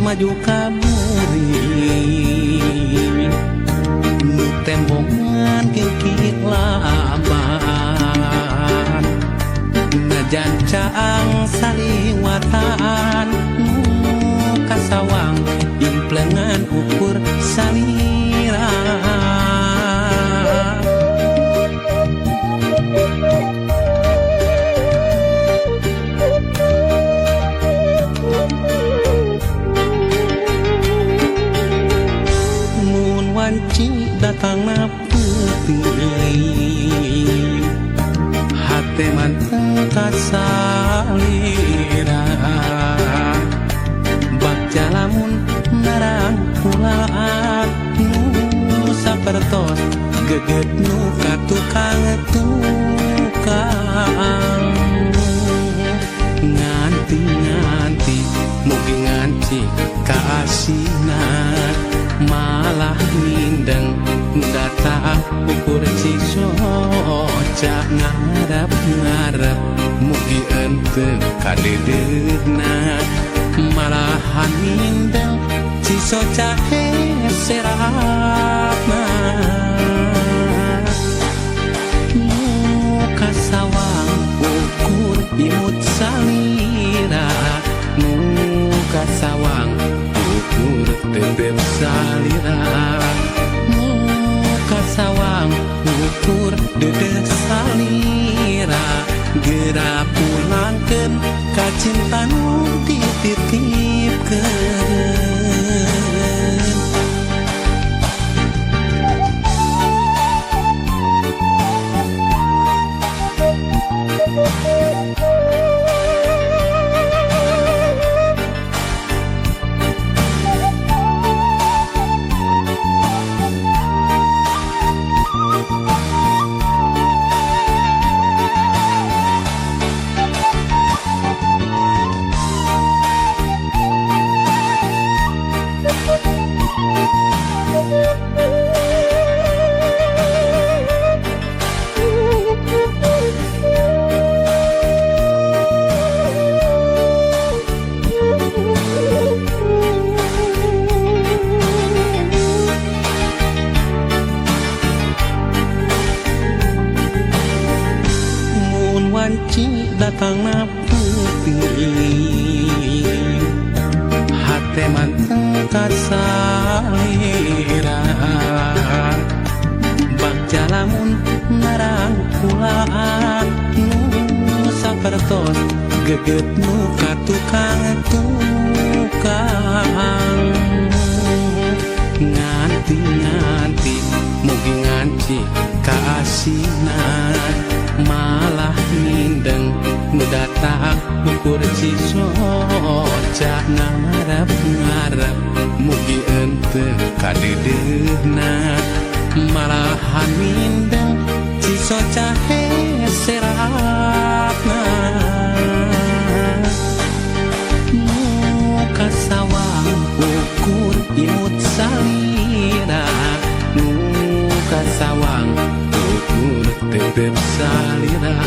maju ka buri nu tembongan kingkit laban najan caang saliwatan nu kasawang implengan ukur salira. Mun wanci datangna peuting hate manteng kasalira bagja lamun narangkulaan nu sapertos geget nu ka tukang tukang nganti-nganti mugi nganci kaasinan malah mindeng datang ukur cisoca ngarep-ngarep mugi ente kadeudeuhna malahan mindeng cisoca heserapna nu kasawang ukur imut salira nu kasawang ukur tetep salira nu kasawang ukur dedeh salira geura pulangkeun ka cinta nu dititipkeun. Mun wanci datangna peuting hate manteng kasalira bagja lamun narangkulaan nu sapertos geget nu ka tukang tukang nganti-nganti mugi nganci kaasinan malah mindeng nu datang ukur cisoca ngarep-ngarep mugi ente kadeudeuhna malahan mindeng cisoca heserapna nu kasawang ukur imut salira nu kasawang ukur tetep salira.